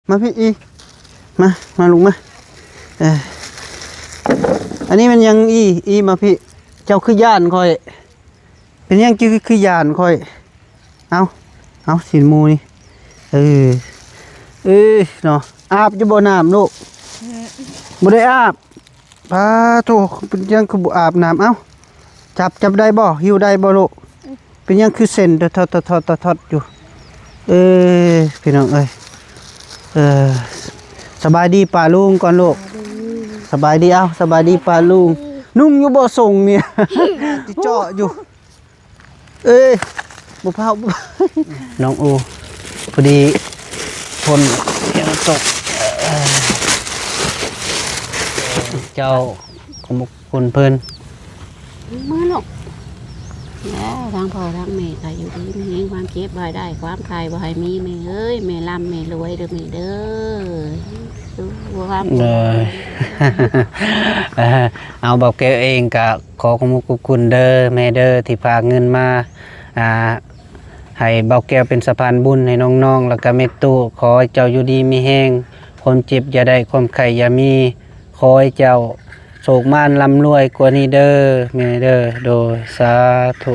ມາພີ້ອີ່ ມາ ມາລູກມາ. ເອີ ອັນນີ້ແມ່ນຫຍັງອີ່ ອີ່ ມາພີ້. ເຈົ້າຄືຢ້ານຂ້ອຍ? ເປັນຫຍັງຈຶ່ງຄືຢ້ານຂ້ອຍ? ເອົາ ເອົາ ສີນໝູນີ້. ເອີ ເອີເນາະ ອາບຢູ່ບໍ່ນ້ຳລູກ? ບໍ່ໄດ້ອາບ. ປາໂທ້ ເປັນຫຍັງຄືບໍ່ອາບນ້ຳ? ເອົ້າ ຈັບ ຈັບໄດ້ບໍ່? ຫິ້ວໄດ້ບໍ່ລູກ? ເປັນຫຍັງຄືເຊັນທອດໆໆໆຢູ່? ເອີ ພີ່ນ້ອງເອີຍ ເອີ ສະບາຍດີປ້າລຸງກ່ອນລູກ. ສະບາຍດີ ເອົ້າ ສະບາຍດີປ້າລຸງ. ນຸ່ງຢູ່ບໍ່ສົ້ງນີ້ ຕິເຈາະຢູ່. ເອີຍ ບໍ່ເຜົາ ນ້ອງອູ ພໍດີຝົນຕົກ. ເຈົ້າກໍໝົກຄົນເພິ່ນ ມືລູກ ແລ້ວທາງພໍ່ທາງແມ່ກໍຢູ່ດີມີແຮງ ຄວາມເຈັບບໍ່ໃຫ້ໄດ້ ຄວາມໄຂ້ບໍ່ໃຫ້ມີ ແມ່ເອີຍ ແມ່ລ່ຳແມ່ລວຍເດີແມ່ເດີ. ເອີ ເອົາ ບ່າວແກ້ວເອງກໍ ຂໍຂອບຄຸນຂອບຄຸນເດີແມ່ເດີ ທີ່ພາເງິນມາ ອ່າ ໃຫ້ບ່າວແກ້ວເປັນສະພານບຸນໃຫ້ນ້ອງໆ ແລ້ວກະແມ່ຕູ້. ຂໍໃຫ້ເຈົ້າຢູ່ດີມີແຮງ ຄວາມເຈັບຢ່າໄດ້ ຄວາມໄຂ້ຢ່າມີ. ຂໍໃຫ້ເຈົ້າໂຊກໝານລ່ຳລວຍກວ່ານີ້ເດີແມ່ເດີ. ໂດຍ ສາທຸ.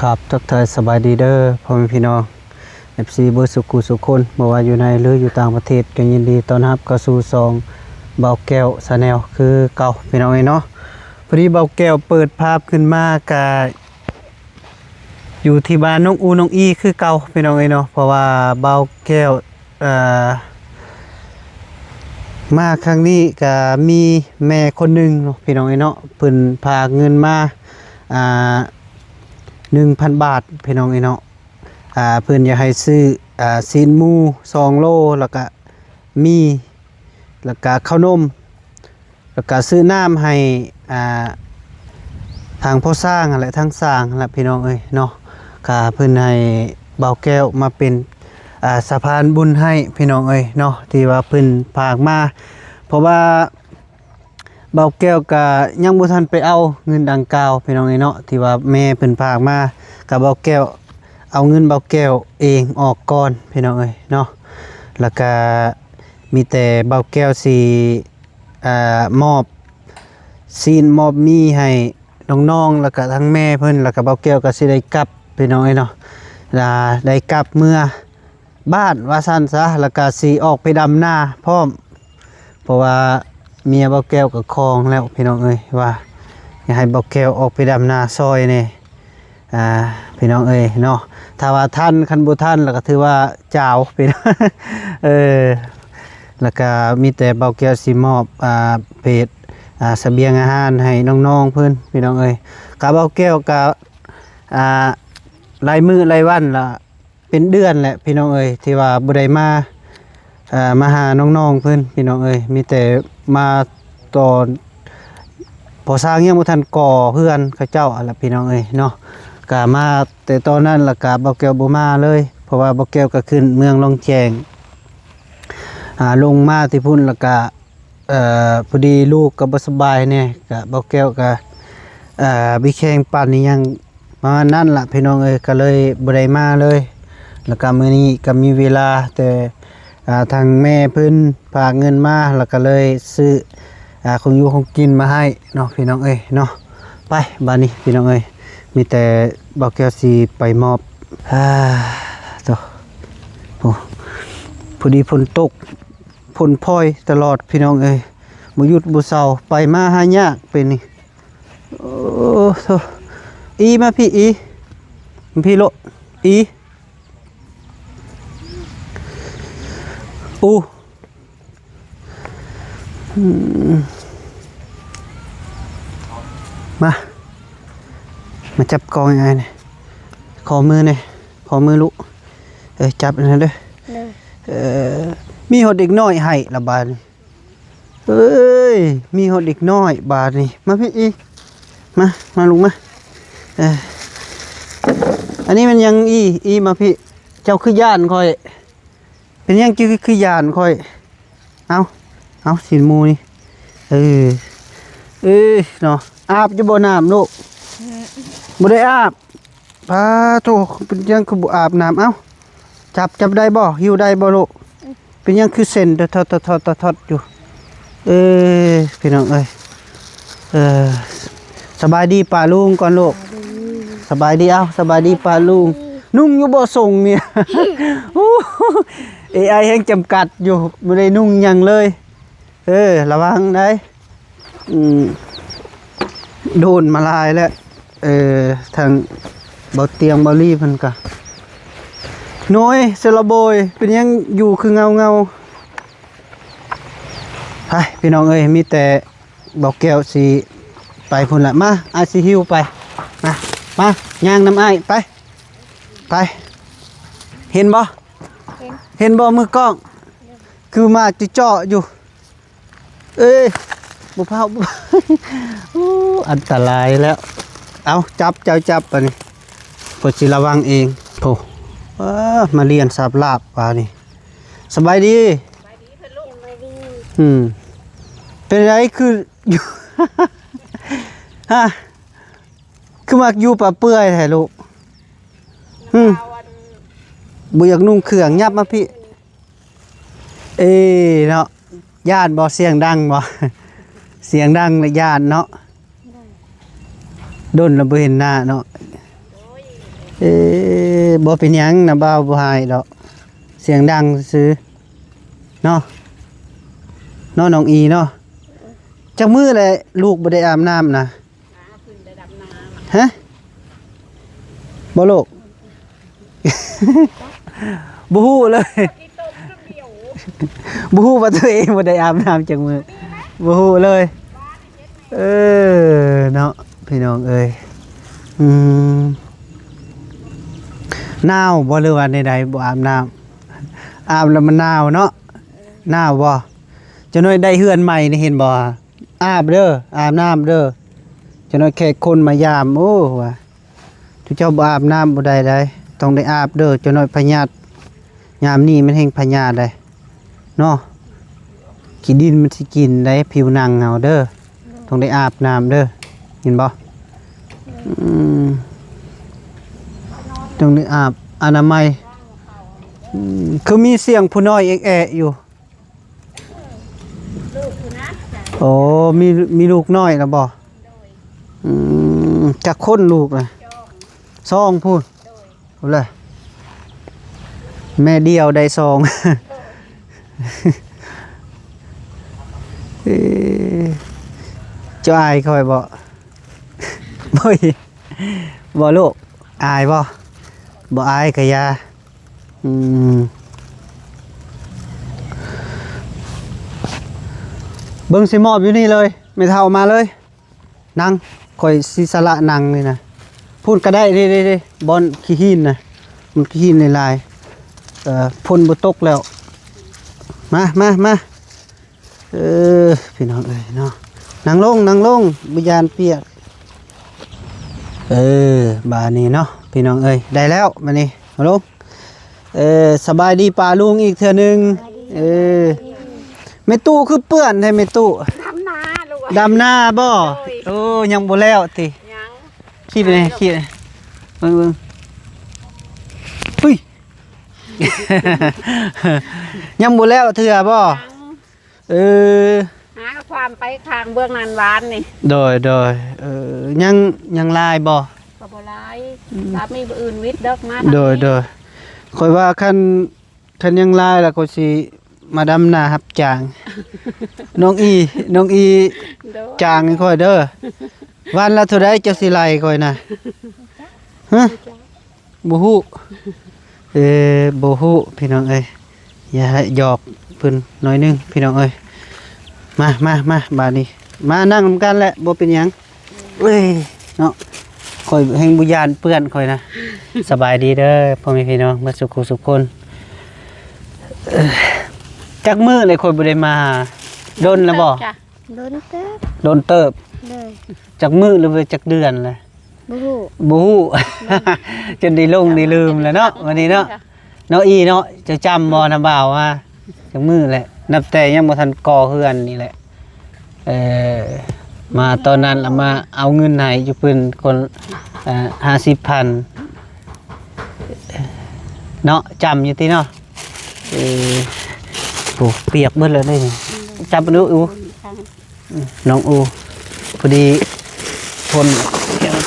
ຄັບ ທັກທາຍສະບາຍດີເດີພໍ່ແມ່ພີ່ນ້ອງ ເອັຟຊີ ເບິດສູ່ຄູ່ສູ່ຄົນ ບໍ່ວ່າຢູ່ໃນ ຫຼື ຢູ່ຕ່າງປະເທດ ກໍຍິນດີຕ້ອນຮັບເຂົ້າສູ່ຊ່ອງບ່າວແກ້ວ Channel ຄືເກົ່າ ພີ່ນ້ອງເອີຍເນາະ. ພໍດີບ່າວແກ້ວເປີດພາບຂຶ້ນມາ ກະຢູ່ທີ່ບ້ານນ້ອງອູ ນ້ອງອີ ຄືເກົ່າ ພີ່ນ້ອງເອີຍເນາະ ເພາະວ່າບ່າວແກ້ວ ເອີ ມາຄັ້ງນີ້ກະມີແມ່ຄົນໜຶ່ງເນາະ ພີ່ນ້ອງເອີຍເນາະ ເພິ່ນພາເງິນມາ ອ່າ ໜຶ່ງພັນບາດ ພີ່ນ້ອງເອີຍເນາະ. ອ່າ ເພິ່ນຢາກໃຫ້ຊື້ ອ່າ ຊີ້ນໝູສອງໂລ ແລ້ວກະໝີ່ ແລ້ວກະເຂົ້າໜົມ ແລ້ວກະຊື້ນ້ຳໃຫ້ ອ່າ ທາງພໍ່ຊ່າງຫັ້ນແຫຼະ ທາງຊ່າງຫັ້ນແຫຼະ ພີ່ນ້ອງເອີຍເນາະ. ກະເພິ່ນໃຫ້ບ່າວແກ້ວມາເປັນ ອ່າ ສະພານບຸນໃຫ້ ພີ່ນ້ອງເອີຍເນາະ ທີ່ວ່າເພິ່ນຝາກມາ ເພາະວ່າບ່າວແກ້ວກະຍັງບໍ່ທັນໄປເອົາເງິນດັ່ງກ່າວ ພີ່ນ້ອງເອີຍເນາະ ທີ່ວ່າແມ່ເພິ່ນຝາກມາ. ກະບ່າວແກ້ວເອົາເງິນບ່າວແກ້ວເອງອອກກ່ອນ ພີ່ນ້ອງເອີຍເນາະ ແລ້ວກະມີແຕ່ບ່າວແກ້ວຊິ ອ່າ ມອບຊີ້ນມອບໝີ່ໃຫ້ນ້ອງໆ ແລ້ວກະທັງແມ່ເພິ່ນ ແລ້ວກະບ່າວແກ້ວກໍຊິໄດ້ກັບ ພີ່ນ້ອງເອີຍເນາະ ລະໄດ້ກັບເມືອບ້ານວ່າຊັ້ນຊະ ແລ້ວກະຊິອອກໄປດຳນາພ້ອມ ເພາະວ່າເມຍບ່າວແກ້ວກໍຄອງແລ້ວ ພີ່ນ້ອງເອີຍ ວ່າຢາກໃຫ້ບ່າວແກ້ວອອກໄປດຳນາຊ່ອຍແດ່. ອ່າ ພີ່ນ້ອງເອີຍເນາະ ຖ້າວ່າທັນ ຄັນບໍ່ທັນລະກະຖືວ່າຈາວ ເປັນ ເອີ ລະກະມີແຕ່ບ່າວແກ້ວຊິມອບ ອ່າ ເພດ ອ່າ ສະບຽງອາຫານໃຫ້ນ້ອງໆເພິ່ນ ພີ່ນ້ອງເອີຍ. ກະບ່າວແກ້ວກະ ອ່າ ຫຼາຍມື້ຫຼາຍວັນລະ ເປັນເດືອນແຫຼະ ພີ່ນ້ອງເອີຍ ທີ່ວ່າບໍ່ໄດ້ມາ ເອີ ມາຫານ້ອງໆເພິ່ນ ພີ່ນ້ອງເອີຍ ມີແຕ່ມາຕອນພໍ່ຊ່າງຍັງບໍ່ທັນກໍ່ເຮືອນເຂົາເຈົ້າຫັ້ນລະ ພີ່ນ້ອງເອີຍເນາະ. ກະມາແຕ່ຕອນນັ້ນລະກະບ່າວແກ້ວບໍ່ມາເລີຍ ເພາະວ່າບ່າວແກ້ວກະຂຶ້ນເມືອງລ້ອງແຈ້ງ ອ່າ ລົງມາທີ່ພຸ້ນລະກະ ເອີ ພໍດີລູກກໍບໍ່ສະບາຍແດ່ ກະບ່າວແກ້ວກະ ເອີ ມີແຂ່ງປັ່ນອີ່ຫຍັງ ປະມານນັ້ນລະ ພີ່ນ້ອງເອີຍ ກໍເລີຍບໍ່ໄດ້ມາເລີຍ. ແລ້ວກໍມື້ນີ້ກໍມີເວລາ ແຕ່ ອ່າ ທາງແມ່ເພິ່ນຝາກເງິນມາ ແລ້ວກໍເລີຍຊື້ ອ່າ ຂອງຢູ່ຂອງກິນມາໃຫ້ເນາະ ພີ່ນ້ອງເອີຍເນາະ. ໄປ ບາດນີ້ ພີ່ນ້ອງເອີຍ ມີແຕ່ບ່າວແກ້ວຊິໄປມອບ ອ່າ ໂຕ ໂອ້ ພໍດີຝົນຕົກ ຝົນພອຍຕະຫຼອດ ພີ່ນ້ອງເອີຍ ບໍ່ຢຸດບໍ່ເຊົາ ໄປມາຫາຍາກເປັນນີ້. ໂອ້ໂທ້ ອີ ມາພີ້ ອີ ມາພີ້ໂລະ ອີ ອູ ອືມ ມາ ມາຈັບກ້ອງໃຫ້ອ້າຍແດ່ ຂໍມືແດ່ ຂໍມືລູກ ເອີ ຈັບອັນນັ້ນເດີ ເອີ ມີຮອດເດັກນ້ອຍໃຫ້ລະບາດນີ້. ເອີຍ ມີຮອດເດັກນ້ອຍບາດນີ້ ມາພີ້ອີ່ ມາ ມາລູກມາ. ເອີ ອັນນີ້ແມ່ນຫຍັງອີ່ ອີ່ ມາພີ້. ເຈົ້າຄືຢ້ານຂ້ອຍ? ເປັນຫຍັງຈຶ່ງຄືຢ້ານຂ້ອຍ? ເອົາ ເອົາ ສີນໝູນີ້ ເອີ ເອີເນາະ ອາບຢູ່ບໍ່ນ້ຳລູກ? ອືມ ບໍ່ໄດ້ອາບ. ປາໂທ້ ເປັນຫຍັງຄືບໍ່ອາບນ້ຳ? ເອົ້າ ຈັບ ຈັບໄດ້ບໍ່? ຫິ້ວໄດ້ບໍ່ລູກ? ເປັນຫຍັງຄືເຊັນທອດໆໆໆຢູ່? ເອີ ພີ່ນ້ອງເອີຍ ເອີ ສະບາຍດີປ້າລຸງກ່ອນລູກ. ສະບາຍດີ ເອົ້າ ສະບາຍດີປ້າລຸງ. ນຸ່ງຢູ່ບໍ່ສົ້ງນີ້? ໂອ້ ເອໄອແຮງຈຳກັດຢູ່ ບໍ່ໄດ້ນຸ່ງຫຍັງເລີຍ. ເອີ ລະວັງໄດ໋. ອືມ ໂດນມາຫຼາຍແລ້ວ. ເອີ ທາງເບົາຕຽງເບົາລີເພິ່ນກະ ໂນ້ຍ ເຊລະໂບຍ ເປັນຫຍັງຢູ່ຄືເງົາໆ? ໄປ ພີ່ນ້ອງເອີຍ ມີແຕ່ເບົາແກ້ວຊິໄປພຸ້ນລະ. ມາ ອ້າຍຊິຫິ້ວໄປ. ມາ ມາ ຍ່າງນຳອ້າຍໄປ ໄປ. ເຫັນບໍ່? ເຫັນ ເຫັນບໍ່ມືກ້ອງ? ຄືມາເຈາະຢູ່. ເອີຍ ບໍ່ພາວ ໂອ້ ອັນຕະລາຍແລ້ວ. ເອົາ ຈັບ ເຈົ້າຈັບບາດນີ້ ຂ້ອຍຊິລະວັງເອງ. ໂອ້ ເອີ ມາລຽນສາບລາບບາດນີ້. ສະບາຍດີ. ອືມ ເປັນໃດຄື ຮະ ຄືມັກຢູ່ປ່າເປື່ອຍແທ້ລູກ? ອືມ ບໍ່ຢາກນຸ່ງເຄື່ອງ ຫຍັບມາພີ້. ເອີເນາະ ຢ້ານບໍ່? ສຽງດັງບໍ່? ສຽງດັງລະຢ້ານເນາະ. ດົນລະບໍ່ເຫັນໜ້າເນາະ. ເອີ ບໍ່ເປັນຫຍັງ ນ້າບ່າວບໍ່ຮ້າຍດອກ ສຽງດັງຊື່ໆເນາະ ເນາະ ນ້ອງອີເນາະ. ຈັກມື້ແລ້ວລູກບໍ່ໄດ້ອາບນ້ຳນະ? ຮະ ບໍ່ລູກ? ບໍ່ຮູ້ເລີຍ ບໍ່ຮູ້ວ່າຕົວເອງບໍ່ໄດ້ອາບນ້ຳຈັກມື້ ບໍ່ຮູ້ເລີຍ. ເອີ ເນາະ ພີ່ນ້ອງເອີຍ. ອືມ ໜາວບໍ່ ຫຼືວ່າແນວໃດ ບໍ່ອາບນ້ຳ? ອາບແລ້ວມັນໜາວເນາະ. ໜາວບໍ່? ຈັກໜ້ອຍໄດ້ເຮືອນໃໝ່ນີ້ ເຫັນບໍ່? ອາບເດີ ອາບນ້ຳເດີ. ຈັກໜ້ອຍແຂກຄົນມາຢາມ ໂອ້ ວ່າ ເຈົ້າບໍ່ອາບນ້ຳບໍ່ໄດ້ໃດ໋ ຕ້ອງໄດ້ອາບເດີ. ຈັກໜ້ອຍພະຍາດ ຍາມນີ້ມັນແຮ່ງພະຍາດໃດ໋ເນາະ ຂີ້ດິນມັນຊິກິນໃດ໋ຜິວໜັງເຮົາເດີ. ຕ້ອງໄດ້ອາບນ້ຳເດີ ເຫັນບໍ່? ອືມ ຕ້ອງໄດ້ອາບອະນາໄມ. ອືມ ຄືມີສຽງຜູ້ນ້ອຍແອະໆຢູ່. ໂອ້ ມີ ມີລູກນ້ອຍແລ້ວບໍ່? ອືມ ຈັກຄົນລູກນະ? ສອງ ສອງພຸ້ນ. ໂອ້ລະ ແມ່ດຽວໄດ້ສອງ. ເອີ ເຈົ້າອາຍຂ້ອຍບໍ່? ໂອ້ຍ ບໍ່ລູກ ອາຍບໍ່? ບໍ່ອາຍກະຢ່າ. ອືມ ເບິ່ງຊິມອບຢູ່ນີ້ເລີຍ ແມ່ເຖົ້າມາເລີຍ. ນັ່ງ ຂ້ອຍຊິສະຫຼະນັ່ງນີ້ນະ. ພຸ້ນກະໄດ້ເດ້ໆໆ ບ່ອນຂີ້ຫີນນະ ມັນຂີ້ຫີນຫຼາຍໆ. ເອີ ຝົນບໍ່ຕົກແລ້ວ. ມາ ມາ ມາ. ເອີ ພີ່ນ້ອງເອີຍເນາະ ນັ່ງລົງ ນັ່ງລົງ ບໍ່ຢ້ານປຽກ. ເອີ ບາດນີ້ເນາະ ພີ່ນ້ອງເອີຍ ໄດ້ແລ້ວບາດນີ້ ມາລົງ. ເອີ ສະບາຍດີປ້າລຸງອີກເທື່ອໜຶ່ງ. ເອີ ແມ່ຕູ້ຄືເປື້ອນແທ້ແມ່ຕູ້? ດຳນາລູກ ດຳນາບໍ່? ໂດຍ ໂອ້ ຍັງບໍ່ແລ້ວຕິ? ຍັງ. ຄີບແດ່ ຄີບແດ່ ເບິ່ງໆ. ອຸ້ຍ ຍັງບໍ່ແລ້ວເທື່ອບໍ່? ຍັງ. ເອີ ຫາຄວາມໄປຂ້າງເບື້ອງນັ້ນວານນີ້. ໂດຍ ໂດຍ. ເອີ ຍັງ ຍັງຫຼາຍບໍ່? ກໍບໍ່ຫຼາຍ. ອືມ ສາມີມື້ອື່ນວິດດອກມາ. ໂດຍ ໂດຍ. ຂ້ອຍວ່າຄັນ ຄັນຍັງຫຼາຍລະຂ້ອຍຊິມາດຳນາຮັບຈ້າງ ນ້ອງອີ ນ້ອງອີ. ໂດຍ ຈ້າງໃຫ້ຂ້ອຍເດີ. ວັນລະເທົ່າໃດເຈົ້າຊິໄລ່ຂ້ອຍນະ? ຮະ? ບໍ່ຮູ້. ເອີ ບໍ່ຮູ້ພີ່ນ້ອງເອີຍ ຢ່າໃຫ້ຫຍອກເພິ່ນໜ້ອຍໜຶ່ງພີ່ນ້ອງເອີຍ. ມາ ມາ ມາ ບາດນີ້ມານັ່ງນຳກັນແຫຼະ ບໍ່ເປັນຫຍັງ. ເອີຍ ເນາະ ຂ້ອຍແຮ່ງບໍ່ຢ້ານເປື້ອນຂ້ອຍນະ. ສະບາຍດີເດີພໍ່ແມ່ພີ່ນ້ອງເບິດສຸຂູສຸຄົນ. ເອີ ຈັກມື້ແລ້ວຂ້ອຍບໍ່ໄດ້ມາຫາ? ດົນແລ້ວບໍ່? ໂດນເຕີບ ໂດນເຕີບ. ໂດຍ. ຈັກມື້ ຫຼືວ່າຈັກເດືອນແລ້ວ? ບໍ່ຮູ້ ບໍ່ຮູ້. ໂດຍ. ຈົນໄດ້ຫຼົງໄດ້ລືມແລ້ວເນາະ ວັນນີ້ເນາະ. ເນາະ ອີເນາະ ເຈົ້າຈຳບໍ່ ນຳບ່າວມາຈັກມື້ແຫຼະ ນັບແຕ່ຍັງບໍ່ທັນກໍ່ເຮືອນນີ້ແຫຼະ. ເອີ ມາຕອນນັ້ນລະມາເອົາເງິນໃຫ້ຢູ່ເພິ່ນຄົນ ເອີ ຫ້າສິບພັນເນາະ ຈຳຢູ່ຕິເນາະ. ເອີ ໂອ້ ປຽກເບິດແລ້ວເດ້ນີ້. ຈັບເບິ່ງດູ ອູ ອືມ ນ້ອງອູ ພໍດີຝົນ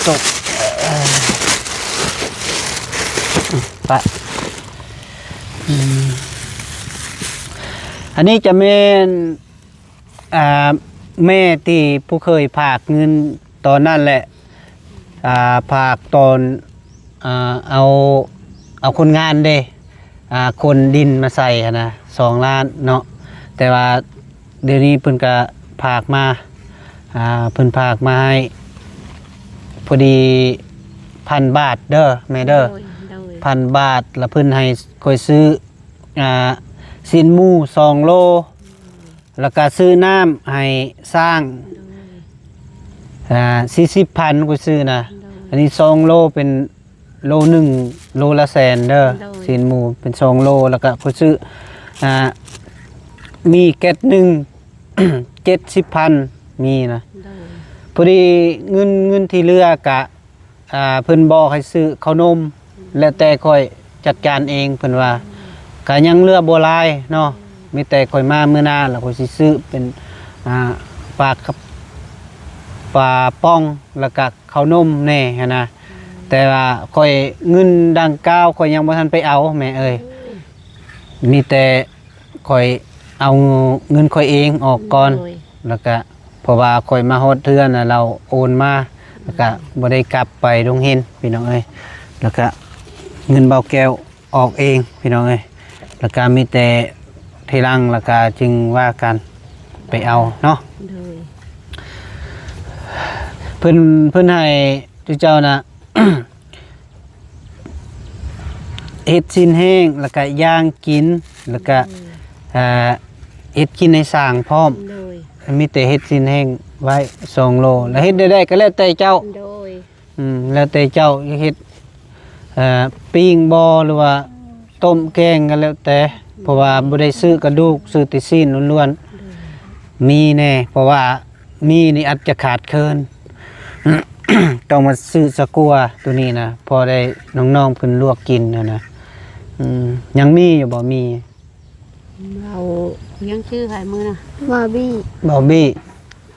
ຕົກ ເອີ ປະ ອືມ ອັນນີ້ຈະແມ່ນ ອ່າ ແມ່ທີ່ຜູ້ເຄີຍຝາກເງິນຕອນນັ້ນແຫຼະ ອ່າ ຝາກຕອນ ອ່າ ເອົາ ເອົາຄົນງານເດ້ ອ່າ ຂົນດິນມາໃສ່ຫັ້ນນະ ສອງລ້ານເນາະ. ແຕ່ວ່າດຽວນີ້ເພິ່ນກະຝາກມາ ອ່າ ເພິ່ນຝາກມາໃຫ້ ພໍດີ ພັນບາດເດີແມ່ເດີ ໂດຍ ໂດຍ ພັນບາດ ລະເພິ່ນໃຫ້ຂ້ອຍຊື້ ອ່າ ຊີ້ນໝູສອງໂລ ແລ້ວກະຊື້ນ້ຳໃຫ້ຊ້າງ ໂດຍ ອ່າ ສີ່ສິບພັນ ຂ້ອຍຊື້ນະ ໂດຍ ອັນນີ້ສອງໂລ ເປັນໂລໜຶ່ງ ໂລລະແສນເດີ ໂດຍ ຊີ້ນໝູເປັນສອງໂລ ແລ້ວກະຂ້ອຍຊື້ ອ່າ ມີແກັດໜຶ່ງ ເຈັດສິບພັນ ມີນະ ໂດຍ ພໍດີເງິນ ເງິນທີ່ເຫຼືອກະ ອ່າ ເພິ່ນບອກໃຫ້ຊື້ເຂົ້າໜົມ ແລ້ວແຕ່ຂ້ອຍຈັດການເອງ ເພິ່ນວ່າ ກະຍັງເຫຼືອບໍ່ຫຼາຍເນາະ ມີແຕ່ຂ້ອຍມາມື້ໜ້າ ແລ້ວຂ້ອຍຊິຊື້ເປັນ ອ່າ ປາກ ປາປ່ອງ ແລ້ວກະເຂົ້າໜົມແດ່ຫັ້ນນະ. ແຕ່ວ່າຂ້ອຍ ເງິນດັ່ງກ່າວຂ້ອຍຍັງບໍ່ທັນໄປເອົາແມ່ເອີຍ ມີແຕ່ ຂ້ອຍເອົາເງິນຂ້ອຍເອງອອກກ່ອນ ໂດຍ ແລ້ວກະ ເພາະວ່າຂ້ອຍມາຮອດເທື່ອນະ ລາວໂອນມາ ແລ້ວກະ ໂດຍ ບໍ່ໄດ້ກັບໄປດົງເຫັນພີ່ນ້ອງເອີຍ ແລ້ວກະ ເງິນບ່າວແກ້ວອອກເອງພີ່ນ້ອງເອີຍ ແລ້ວກະມີແຕ່ທີຫຼັງ ແລ້ວກະຈຶ່ງວ່າກັນໄປເອົາເນາະ ໂດຍ ເພິ່ນ ເພິ່ນໃຫ້ເຈົ້ານະ ເຮັດຊີ້ນແຫ້ງ ແລ້ວກະຍ່າງກິນ ແລ້ວກະ ອືມ ເຮັດກິນໃຫ້ຊ້າງພ້ອມ ໂດຍ ມີແຕ່ເຮັດຊີ້ນແຫ້ງໄວ້ສອງໂລ ແລ້ວເຮັດແນວໃດກໍແລ້ວແຕ່ເຈົ້າ ໂດຍ ອືມ ແລ້ວແຕ່ເຈົ້າຈະເຮັດ ເອີ ປີ້ງບໍ່ ຫຼືວ່າຕົ້ມແກງກໍແລ້ວແຕ່ ເພາະວ່າບໍ່ໄດ້ຊື້ກະດູກ ຊື້ແຕ່ຊີ້ນລ້ວນໆ ໂດຍ ມີແດ່ ເພາະວ່າ ມີນີ້ອາດຈະຂາດເຂີນ ຕ້ອງມາຊື້ສະກົວໂຕນີ້ນະ ພໍໄດ້ນ້ອງໆເພິ່ນລວກກິນຫັ້ນນະ ອືມ ຍັງມີຢູ່ບໍ່? ມີ ເຮົາຍັງຊື້ໃຜມື້ນະ ບາບີ ບາບີ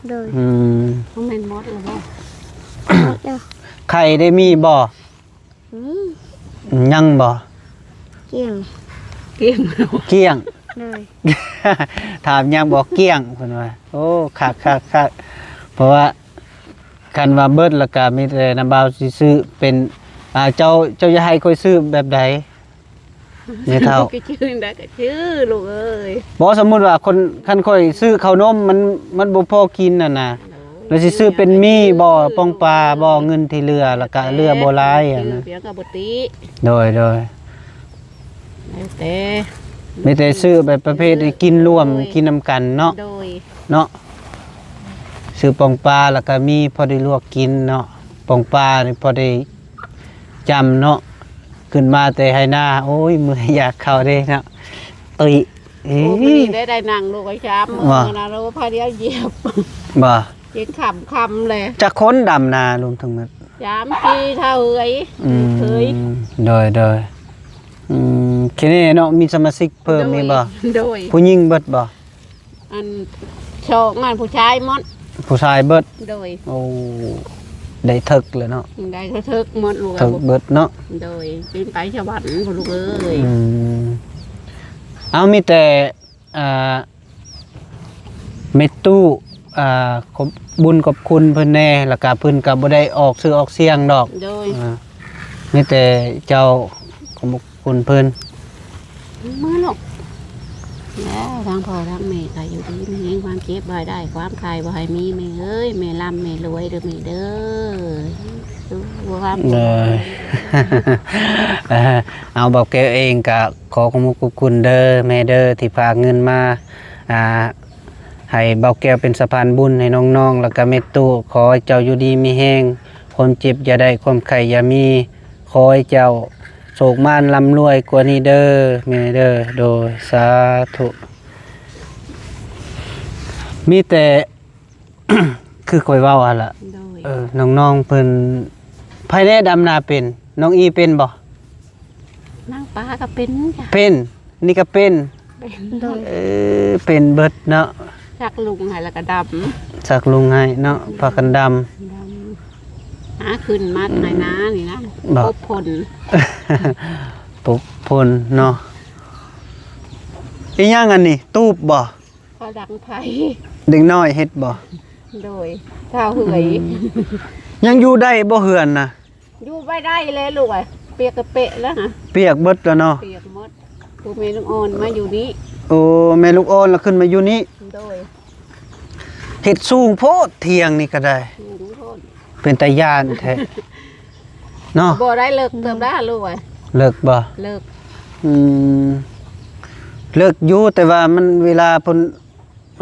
ໂດຍ ອືມ ບໍ່ແມ່ນໝົດແລ້ວບໍ່? ໝົດແລ້ວ ໄຂ່ໄດ້ມີບໍ່? ອືມ ຍັງບໍ່? ກ້ຽງ ກ້ຽງ ກ້ຽງ ໂດຍ ຖາມຍັງບໍ່? ກ້ຽງ ເພິ່ນວ່າ ໂອ້ ຄັກໆໆ ເພາະວ່າຄັນວ່າເບິດແລ້ວກະມີແຕ່ນ້າບ່າວຊິຊື້ເປັນ ອ່າ ເຈົ້າ ເຈົ້າຢາກໃຫ້ຂ້ອຍຊື້ແບບໃດ ແມ່ເຖົ້າ? ກໍຊື້ໄດ້ກໍຊື້ລູກເອີຍ ບໍ່ ສົມມຸດວ່າຄົນ ຄັນຂ້ອຍຊື້ເຂົ້າໜົມ ມັນ ມັນບໍ່ພໍກິນຫັ້ນນະ ແລ້ວຊິຊື້ເປັນໝີ່ບໍ່ ປ່ອງປາບໍ່ ເງິນທີ່ເຫຼືອ ແລ້ວກະເຫຼືອບໍ່ຫຼາຍຫັ້ນນະ ເຫຼືອກໍບໍ່ຕິ ໂດຍ ໂດຍ ແລ້ວແຕ່ ມີແຕ່ຊື້ແບບປະເພດກິນລວມ ໂດຍ ກິນນຳກັນເນາະ ໂດຍ ເນາະ ຊື້ປ່ອງປາ ແລ້ວກະມີພໍໄດ້ລວກກິນເນາະ ປ່ອງປານີ້ພໍໄດ້ ຈຳເນາະ ຂຶ້ນມາແຕ່ໄຮ່ນາ ໂອ້ຍ ເມື່ອຍຢາກເຂົ້າເດ້ເນາະ ຕຸ້ຍ ເອີ ໂອ້ ມື້ນີ້ໄດ້ ໄດ້ນັ່ງລູກໄອ້ຊາມ ວ່າ ມື້ນະ ໂອ້ ພາດຽວຢຽບ ບໍ່ ເຈັບຂາມຄຳແຫຼະ ຈັກຄົນດຳນາລວມທັງໝົດ? ສາມສີ່ເທົ່າເອີຍ ອືມ ເຄີຍ ໂດຍ ໂດຍ ອືມ ແຄ່ນີ້ເນາະ ມີສະມາຊິກເພີ່ມ ໂດຍ ມີບໍ່? ໂດຍ ຜູ້ຍິງເບິດບໍ່? ອັນສອງອັນຜູ້ຊາຍໝົດ ຜູ້ຊາຍເບິດ ໂດຍ ໂອ້ ໄດ້ເຖິກເລີຍເນາະ ໄດ້ເຖິກໝົດລູກ ເຖິກເບິດເນາະ ໂດຍ ເປັນໄປສະຫວັນພຸ້ນລູກເອີຍ ອືມ ເອົາ ມີແຕ່ ອ່າ ແມ່ຕູ້ ອ່າ ຂອບບຸນຂອບຄຸນເພິ່ນແດ່ ແລ້ວກະເພິ່ນກະບໍ່ໄດ້ອອກຊື່ອອກສຽງດອກ ໂດຍ ອ່າ ມີແຕ່ເຈົ້າ ຂອບຄຸນເພິ່ນ ເມືອລູກ ແລ້ວທາງພໍ່ທາງແມ່ກໍຢູ່ດີມີແຮງ ຄວາມເຈັບບໍ່ໃຫ້ໄດ້ ຄວາມໄຂ້ບໍ່ໃຫ້ມີ ແມ່ເອີຍ ແມ່ລ່ຳແມ່ລວຍເດີແມ່ເດີ ສູ້ໆ ຄວາມ ໂດຍ ເອົາ ບ່າວແກ້ວເອງກໍຂໍຂອບຄຸນຂອບຄຸນເດີແມ່ເດີ ທີ່ຝາກເງິນມາ ອ່າ ໃຫ້ບ່າວແກ້ວເປັນສະພານບຸນໃຫ້ນ້ອງໆ ແລ້ວກໍແມ່ຕູ້ ຂໍໃຫ້ເຈົ້າຢູ່ດີມີແຮງ ຄວາມເຈັບຢ່າໄດ້ ຄວາມໄຂ້ຢ່າມີ ຂໍໃຫ້ເຈົ້າໂຊກໝານລ່ຳລວຍກວ່ານີ້ເດີແມ່ເດີ ໂດຍ ສາທຸ ມີແຕ່ ຄືຂ້ອຍເວົ້າຫັ້ນລະ. ໂດຍ ເອີ ນ້ອງໆເພິ່ນ ໃຜແດ່ດຳນາເປັນ? ນ້ອງອີເປັນບໍ່? ນາງປາກໍເປັນ ເປັນ ນີ້ກໍເປັນ ເປັນ ໂດຍ ເອີ ເປັນເບິດເນາະ. ຊັກລຸງໃຫ້ແລ້ວກໍດຳ ຊັກລຸງໃຫ້ເນາະ ພາກັນດຳ ດຳ ຫາຂຶ້ນມາໄຖນານີ້ນະ ບໍ່ ປົບພົນ ປົບພົນເນາະ. ອີຫຍັງອັນນີ້? ຕູບບໍ່? ເຂົາດັງໄຟ ເດັກນ້ອຍເຮັດບໍ່? ໂດຍ ຊາວເຮືອຍ ອືມ ຍັງຢູ່ໄດ້ບໍ່ເຮືອນນະ? ຢູ່ບໍ່ໄດ້ແລ້ວລູກເອີຍ ປຽກກະເປະແລ້ວນະ ປຽກເບິດແລ້ວເນາະ ປຽກໝົດ. ຜູ້ແມ່ລູກອ່ອນມາຢູ່ນີ້ ໂອ້ ແມ່ລູກອ່ອນລະຂຶ້ນມາຢູ່ນີ້ ໂດຍ. ເຮັດສູງໂພດ ຖຽງນີ້ກໍໄດ້ ສູງໂພດ ເປັນຕາຢ້ານແທ້ເນາະ. ບໍ່ໄດ້ ເລິກເຕີບແລ້ວລູກເອີຍ ເລິກບໍ່? ເລິກ ອືມ ເລິກຢູ່ ແຕ່ວ່າມັນເວລາເພິ່ນ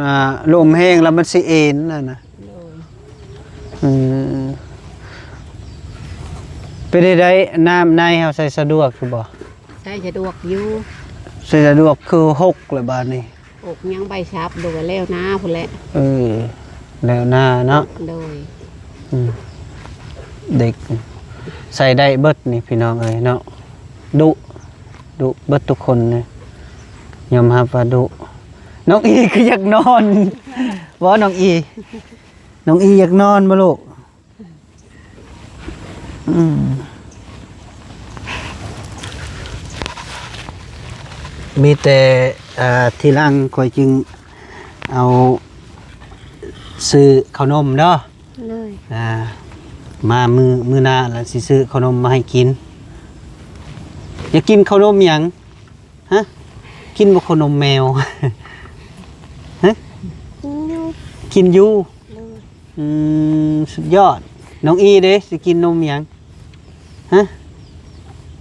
ອ່າ ລົມແຮງແລ້ວມັນຊິເອັນຫັ້ນນະ ໂດຍ ອືມ. ເປັນໃດ ນ້ຳໃນເຮົາໃຊ້ສະດວກຢູ່ບໍ່? ໃຊ້ສະດວກຢູ່ ໃຊ້ສະດວກ ຄືຫົກແລ້ວບາດນີ້ ອົກຍັງໃບສັບ ໂດຍ ແລ້ວນາພຸ້ນແຫຼະ ເອີ ແລ້ວນາເນາະ ໂດຍ ອືມ ເດັກໃສ່ໄດ້ເບິດນີ້ພີ່ນ້ອງເອີຍເນາະ ດຸ ດຸເບິດທຸກຄົນນີ້ ຍອມຮັບວ່າດຸ. ນ້ອງອີຄືຢາກນອນ ບໍ່ ນ້ອງອີ ນ້ອງອີຢາກນອນບໍ່ລູກ? ອືມ ມີແຕ່ ອ່າ ທີຫຼັງຂ້ອຍຈຶ່ງເອົາ ຊື້ເຂົ້າໜົມເດີ ໂດຍ ອ່າ ມາມື້ ມື້ໜ້າລະຊິຊື້ເຂົ້າໜົມມາໃຫ້ກິນ. ຢາກກິນເຂົ້າໜົມຫຍັງ? ຮະ ກິນບໍ່ເຂົ້າໜົມແມວ? ຮະ ກິນຢູ່ ກິນຢູ່ ໂດຍ ອືມ ສຸດຍອດ. ນ້ອງອີເດ້ ຊິກິນນົມຫຍັງ? ຮະ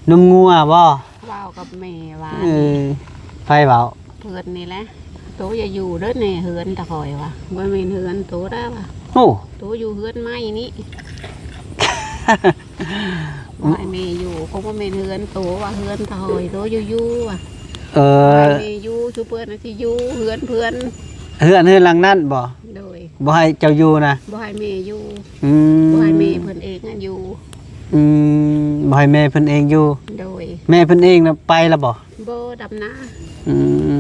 ນົມງົວບໍ່? ເວົ້າກັບແມ່ວ່າ ເອີ ໃຜເວົ້າ? ເພິ່ນນີ້ແຫຼະ ໂຕຢ່າຢູ່ເດີແນ່ເຮືອນຕາຂ້ອຍວ່າ ບໍ່ແມ່ນເຮືອນໂຕດາວ່າ ໂອ້ ໂຕຢູ່ເຮືອນໃໝ່ນີ້ ບໍ່ໃຫ້ແມ່ຢູ່ ຄົງບໍ່ແມ່ນເຮືອນໂຕວ່າ ເຮືອນຕາຂ້ອຍ ໂຕຢູ່ຢູ່ວ່າ ເອີ ບໍ່ໃຫ້ແມ່ຢູ່ ຊຸເພິ່ນຊິຢູ່ເຮືອນເພິ່ນ ເຮືອນ ເຮືອນຫຼັງນັ້ນບໍ່? ໂດຍ ບໍ່ໃຫ້ເຈົ້າຢູ່ນະ? ບໍ່ໃຫ້ແມ່ຢູ່ ອືມ ບໍ່ໃຫ້ແມ່ເພິ່ນເອງນັ້ນຢູ່ ອືມ ບໍ່ໃຫ້ແມ່ເພິ່ນເອງຢູ່ ໂດຍ ແມ່ເພິ່ນເອງນະໄປລະບໍ່? ບໍ່ ດຳນາ ອືມ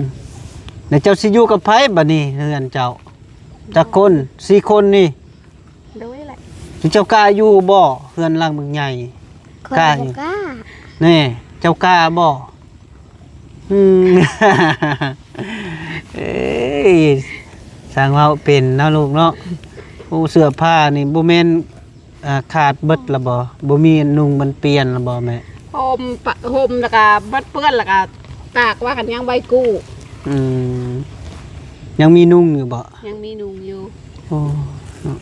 ແລ້ວເຈົ້າຊິຢູ່ກັບໃຜບາດນີ້ ເຮືອນເຈົ້າ ຈັກຄົນ? ສີ່ຄົນນີ້ ໂດຍແຫຼະ ເຈົ້າກ້າຢູ່ບໍ່ ເຮືອນຫຼັງບັກໃຫຍ່? ຂ້ອຍ ກ້າຢູ່ ບໍ່ກ້າ ແນ່ ເຈົ້າກ້າບໍ່? ອືມ ເອີຍ ຊ່າງເວົ້າເປັນເນາະລູກເນາະ ໂອ້ ເສື້ອຜ້ານີ້ບໍ່ແມ່ນ ອ່າ ຂາດເບິດລະບໍ່? ບໍ່ມີນຸ່ງມັນປ່ຽນລະບໍ່ແມ່? ຫົ່ມ ປະ ຫົ່ມລະກະໝົດເປື້ອນລະກະຕາກວ່າຫັ້ນ ຍັງໄວ້ກູ້ ອືມ ຍັງມີນຸ່ງຢູ່ບໍ່? ຍັງມີນຸ່ງຢູ່ ໂອ້ ເນາະ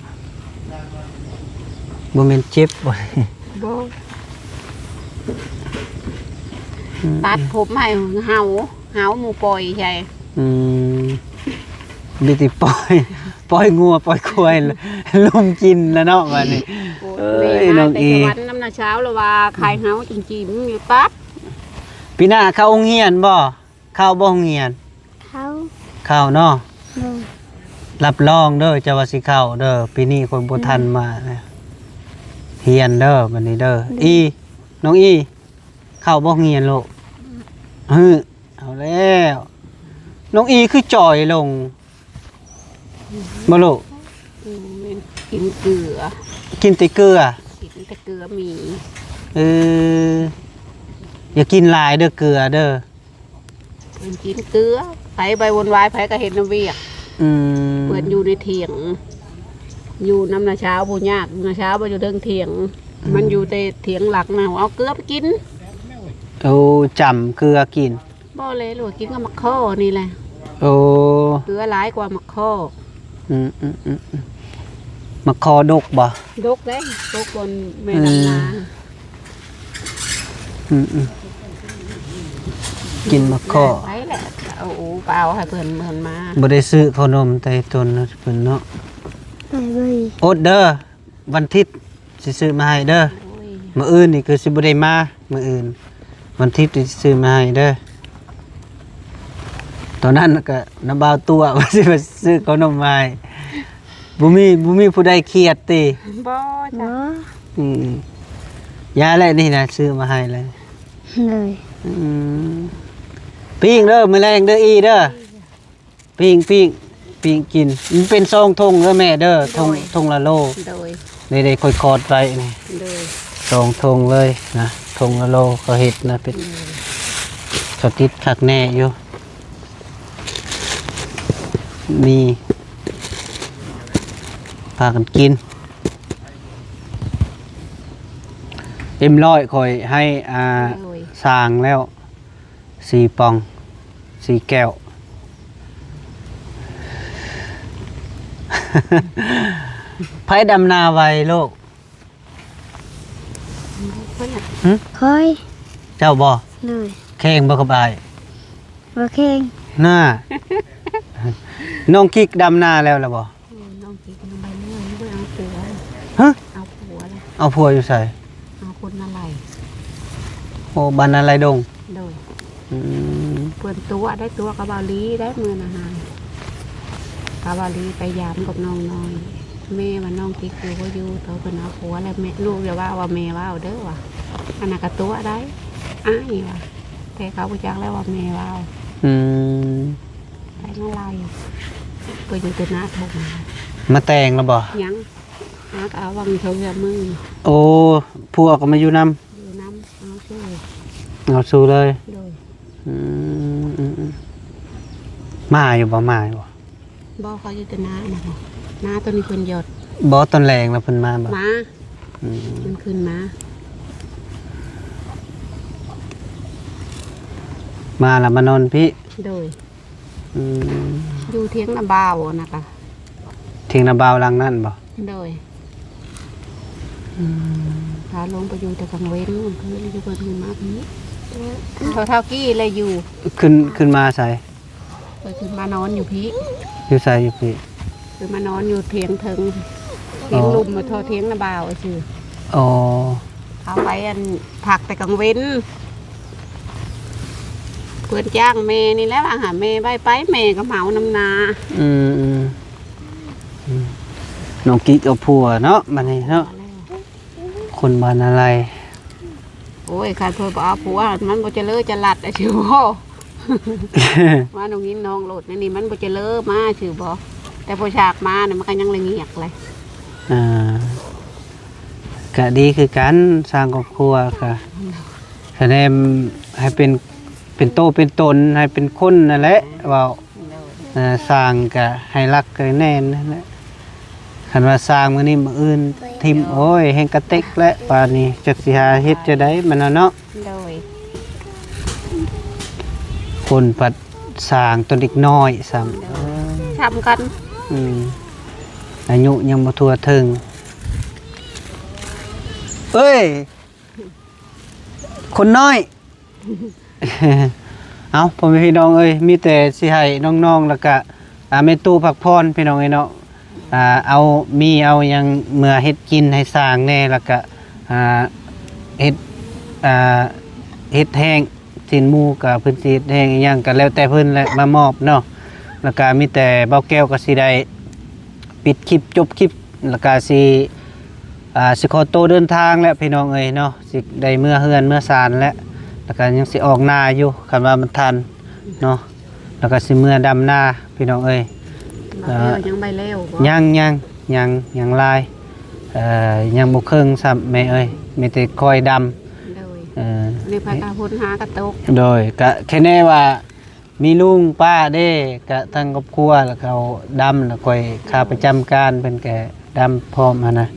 ບໍ່ແມ່ນເຈັບບໍ່? ບໍ່ ອືມ ຕັດຜົມໃຫ້ເຫົາ ເຫົາໝູ່ປ່ອຍໃສ່ ອືມ ມີແຕ່ປ່ອຍ ປ່ອຍງົວປ່ອຍຄວາຍ ລຸມກິນລະເນາະບາດນີ້ ໂອ້ຍ ເອີຍ ແມ່ ນ້ອງອີ ແຕ່ສະຫວັນນຳນາຊາວລະວ່າ ຂາຍເຫົາຈິງໆ ຢູ່ຕັດ ປີໜ້າເຂົ້າໂຮງຮຽນບໍ່? ເຂົ້າບໍ່ໂຮງຮຽນ? ເຂົ້າ ເຂົ້າເນາະ ໂດຍ ຮັບຮອງເດີ ເຈົ້າວ່າຊິເຂົ້າເດີ ປີນີ້ຄົນບໍ່ທັນມາ ຮຽນເດີ ບາດນີ້ເດີ ໂດຍ ອີ ນ້ອງອີ ເຂົ້າບໍ່ຮຽນລູກ? ອືມ ເຮີ ເອົາແລ້ວ ນ້ອງອີຄືຈ່ອຍລົງ ບໍ່ລູກ? ອືມ ແມ່ນກິນເກືອ ກິນແຕ່ເກືອ ກິນແຕ່ເກືອໝີ່ ເອີ ຢ່າກິນຫຼາຍເດີເກືອເດີ ເພິ່ນກິນເກືອ ໃຜໄປວຸ່ນວາຍ ໃຜກໍເຮັດນຳວຽກ ອືມ ເພິ່ນຢູ່ໃນຖຽງ ຢູ່ນຳນາຊາວຜູ້ຍາກ ນາຊາວບໍ່ຢູ່ເທິງຖຽງ ອືມ ມັນຢູ່ແຕ່ຖຽງຫຼັກນະ ເອົາເກືອໄປກິນ ໂອ້ ຈ້ຳເກືອກິນ ບໍ່ແລະ ຫຼືວ່າກິນກັບໝາກຄໍ່ນີ້ແຫຼະ ໂອ້ ເກືອຫຼາຍກວ່າໝາກຄໍ່ ອືມໆໆ ໝາກຄໍ່ດົກບໍ່? ດົກເດ້ ຕົກບ່ອນແມ່ ອືມ ດຳນາ ອືມໆ ກິນໝາກຄໍ່ ໄປແຫຼະ ເອົາໂອ ໄປເອົາໃຫ້ເພິ່ນ ເພິ່ນມາ ບໍ່ໄດ້ຊື້ເຂົ້າໜົມແຕ່ຕົນເພິ່ນເນາະ ໄປເບິ່ງ ອົດເດີ ວັນທິດຊິຊື້ມາໃຫ້ເດີ ໂອ້ຍ ມື້ອື່ນນີ້ຄືຊິບໍ່ໄດ້ມາ ມື້ອື່ນ ວັນທິດຊິຊື້ມາໃຫ້ເດີ ຕອນນັ້ນກໍນຳບ່າວຕົວະວ່າຊິມາຊື້ເຂົ້າໜົມມາໃຫ້ ບໍ່ມີ ບໍ່ມີຜູ້ໃດຄຽດຕິ? ບໍ່ຈ້ະ. ບໍ່. ອືມ ຢາແຫຼະນີ້ນະ ຊື້ມາໃຫ້ແລ້ວ. ໂດຍ. ອືມ ປີ້ງເດີ ມື້ແລງເດີ ອີເດີ. ປີ້ງ ປີ້ງ ປີ້ງກິນ ມັນເປັນສອງຖົງເດີແມ່ເດີ. ໂດຍ. ຖົງ ຖົງລະໂລ. ໂດຍ. ໄດ້ ໄດ້ຂ້ອຍຂອດໄວ້ນີ້. ໂດຍ. ສອງຖົງເລີຍນະ ຖົງລະໂລ ເຂົາເຮັດນະ ເປັນ ໂດຍ ເຂົາຕິດຄັກແນ່ຢູ່. ມີ ພາກັນກິນ. ເອັມຮ້ອຍຂ້ອຍໃຫ້ ອ່າ ໂດຍ ຊ່າງແລ້ວ ສີ່ປ່ອງ ສີ່ແກ້ວ. ໃຜດຳນາໄວລູກ? ຫຶ? ຂ້ອຍ. ເຈົ້າບໍ່? ໂດຍ. ແຂ່ງບໍ່ກັບອ້າຍ? ບໍ່ແຂ່ງ. ໜ້າ ນ້ອງກິກດຳນາແລ້ວລະບໍ່? ໂອ້ ນ້ອງກິກຍັງໄປເລື່ອຍ ຍັງບໍ່ເອົາຜົວ. ຮະ? ເອົາຜົວລະ. ເອົາຜົວຢູ່ໃສ? ເອົາຄົນນາໄລ. ໂອ້ ບ້ານນາໄລດົງ. ໂດຍ. ອືມ ເພິ່ນຕົວະໄດ້ ຕົວະກັບບ່າວລີໄດ້ ມື້ນະຫາ ກັບບ່າວລີໄປຢາມກັບນ້ອງນ້ອຍ. ແມ່ວ່ານ້ອງຕິດຢູ່ບໍ່ຢູ່ ເຂົາເພິ່ນເອົາຜົວແລ້ວ. ແມ່ ລູກຢ່າວ່າວ່າແມ່ເວົ້າເດີວ່າ ອັນນັ້ນກະຕົວະໄດ້ ອ້າຍວ່າ ແຕ່ເຂົາບໍ່ຈັກແລ້ວວ່າແມ່ເວົ້າ. ອືມ ໄປນາໄລ ໄປຢູ່ແຕ່ໜ້າທົ່ງ. ມາແຕ່ງແລ້ວບໍ່? ຍັງ. ຫາກະຫວັງເທົ່າເຮືອມື້. ໂອ້ ຜົວກໍມາຢູ່ນຳ? ຢູ່ນຳ ເອົາຊູ່ ເອົາຊູ່ເລີຍ. ໂດຍ. ອືມ ອືມ ອືມ ມາຢູ່ບໍ່? ມາຢູ່ບໍ່? ບໍ່ ເຂົາຢູ່ແຕ່ນານະ. ນາຕົວນີ້ເພິ່ນຢອດ. ບໍ່ ຕອນແລງລະເພິ່ນມາບໍ່? ມາ. ອືມ ເພິ່ນຂຶ້ນມາ. ມາລະມານອນພີ້? ໂດຍ. ອືມ ຢູ່ຖຽງນາບ່າວນະກະ. ຖຽງນາບ່າວຫຼັງນັ້ນບໍ່? ໂດຍ. ອືມ ພາລົງໄປຢູ່ແຕ່ກາງເວັນ ກາງຄືນຢູ່ເພິ່ນຂຶ້ນມາພີ້. ເທົ່າ ເທົ່າກີ້ແລະຢູ່. ຂຶ້ນ ຂຶ້ນມາໃສ? ເພິ່ນຂຶ້ນມານອນຢູ່ພີ້. ຢູ່ໃສ? ຢູ່ພີ້. ຄືມານອນຢູ່ຖຽງເທິງ ຖຽງ ອໍ ລຸ່ມ ມາທໍ່ຖຽງນາບ່າວຊື່. ອໍ ເຮົາໄປອັນ ພັກແຕ່ກາງເວັນ ເພິ່ນຈ້າງແມ່ນີ້ແຫຼະວ່າຫາແມ່ໄວ້ໄປ ແມ່ກໍເໝົານຳນາ. ອືມ ອືມ ອືມ ນ້ອງກິກເອົາຜົວເນາະ ບັດນີ້ເນາະ ຄົນບ້ານນາໄລ. ໂອ້ຍ ຄັນເພິ່ນບໍ່ເອົາຜົວ ມັນບໍ່ຈະເລີຈະລັດ ອາ ຊື່ບໍ່? ວ່ານ້ອງຍິນນ້ອງໂລດ ອັນນີ້ມັນບໍ່ຈະເລີມາ ຊື່ບໍ່? ແຕ່ພໍສາກມານະ ມັນກໍຍັງລະງຽກເລີຍ. ອ່າ ກະດີຄືກັນ ສ້າງຄອບຄົວກະ ສະແດງໃຫ້ເປັນ ເປັນໂຕເປັນຕົນ ໃຫ້ເປັນຄົນນັ້ນແຫຼະເວົ້າ. ໂດຍ. ເອີ ສ້າງກະໃຫ້ລັກໃຫ້ແໜ້ນນັ້ນແຫຼະ ຄັນວ່າສ້າງມື້ນີ້ມື້ອື່ນຖິ້ມ ໂອ້ຍ ແຮ່ງກະເຕັກແຫຼະ ປານນີ້ຈັກຊິຫາເຮັດຈັ່ງໃດມັນນະເນາະ. ໂດຍ. ຄົນພັດສ້າງຕົວເດັກນ້ອຍຊ້ຳ. ໂດຍ. ເອີ ຊ້ຳກັນ. ອືມ ອາຍຸຍັງບໍ່ທົ່ວເຖິງ. ເອີຍ ຄົນນ້ອຍ. ເອົ້າ ພໍ່ແມ່ພີ່ນ້ອງເອີຍ ມີແຕ່ຊິໃຫ້ນ້ອງໆ ແລ້ວກະ ອ່າ ແມ່ຕູ້ພັກຜ່ອນ ພີ່ນ້ອງເອີຍເນາະ. ອ່າ ເອົາມີເອົາຫຍັງເມືອເຮັດກິນໃຫ້ຊ່າງແດ່ ແລ້ວກະ ອ່າ ເຮັດ ອ່າ ເຮັດແຫ້ງ ຊີ້ນໝູກະເພິ່ນຊິເຮັດແຫ້ງອີ່ຫຍັງກະແລ້ວແຕ່ເພິ່ນແຫຼະ ມາມອບເນາະ. ແລ້ວກະມີແຕ່ບ່າວແກ້ວກໍຊິໄດ້ປິດຄລິບ ຈົບຄລິບ ແລ້ວກະຊິ ອ່າ ຊິຂໍໂຕເດີນທາງແລ້ວ ພີ່ນ້ອງເອີຍເນາະ. ຊິໄດ້ເມືອເຮືອນເມືອຊານແລ້ວ ແລ້ວກໍຍັງຊິອອກນາຢູ່ ຄັນວ່າມັນທັນເນາະ. ແລ້ວກໍຊິເມືອດຳນາ ພີ່ນ້ອງເອີຍ. ບໍ່ແລ້ວ ເອີ ຍັງບໍ່ແລ້ວບໍ່? ຍັງ ຍັງ ຍັງ ຍັງຫຼາຍ ເອີ ຍັງບໍ່ເຄິ່ງຊ້ຳແມ່ເອີຍ ມີແຕ່ຄ່ອຍດຳ. ໂດຍ. ເອີ ນີ້ພາກັນຄົ້ນຫາກະຕົກ. ໂດຍ. ກະແຄ່ແນ່ວ່າ ມີລຸງປ້າເດ້ ກະທັງຄອບຄົວ ແລ້ວເຂົາດຳ ແລ້ວຂ້ອຍຂ້າປະຈຳການ ເພິ່ນກະດຳພ້ອມຫັ້ນນະ.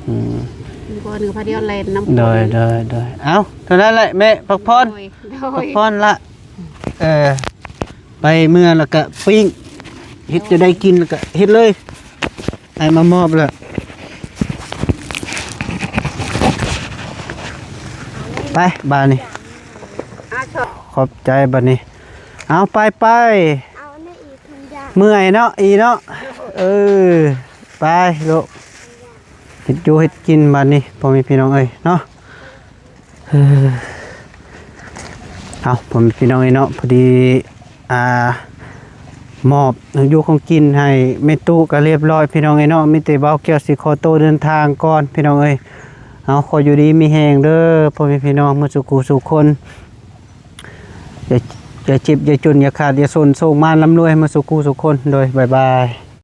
ອືມ ມີຄົນໜຶ່ງພາດຽວແລ່ນນຳ. ໂດຍ ໂດຍ ໂດຍ. ເອົ້າ ເທົ່ານັ້ນແຫຼະແມ່ ພັກຜ່ອນ. ໂດຍ ໂດຍ ພັກຜ່ອນລະ. ເອີ ໄປເມືອແລ້ວກະປີ້ງ ເຮັດຈະໄດ້ກິນ ແລ້ວກະເຮັດເລີຍ. ໃຫ້ມາມອບແລ້ວ ໄປບາດນີ້. ຂອບໃຈບາດນີ້. ເອົາ ໄປ ໄປ. ເມື່ອຍເນາະ ອີເນາະ. ເອີ ໄປລູກ ເຮັດຢູ່ເຮັດກິນບາດນີ້ ພໍ່ແມ່ພີ່ນ້ອງເອີຍເນາະ. ເອີ ເອົາ ພໍ່ແມ່ພີ່ນ້ອງເອີຍເນາະ ພໍດີ ອ່າ ມອບຢູ່ຂອງກິນໃຫ້ແມ່ຕູ້ກໍຮຽບຮ້ອຍພີ່ນ້ອງເອີຍເນາະ. ມີແຕ່ບ່າວແກ້ວຊິຂໍໂຕເດີນທາງກ່ອນພີ່ນ້ອງເອີຍ. ເອົາ ຂໍຢູ່ດີມີແຮງເດີພໍ່ແມ່ພີ່ນ້ອງໝົດສູ່ຜູ້ສູ່ຄົນ. ຢ່າ ຢ່າເຈັບ ຢ່າຈົນ ຢ່າຂາດ ຢ່າຈົນ ໂຊກໝານລ່ຳລວຍໝົດສູ່ຜູ້ສູ່ຄົນ. ໂດຍ ບາຍບາຍ.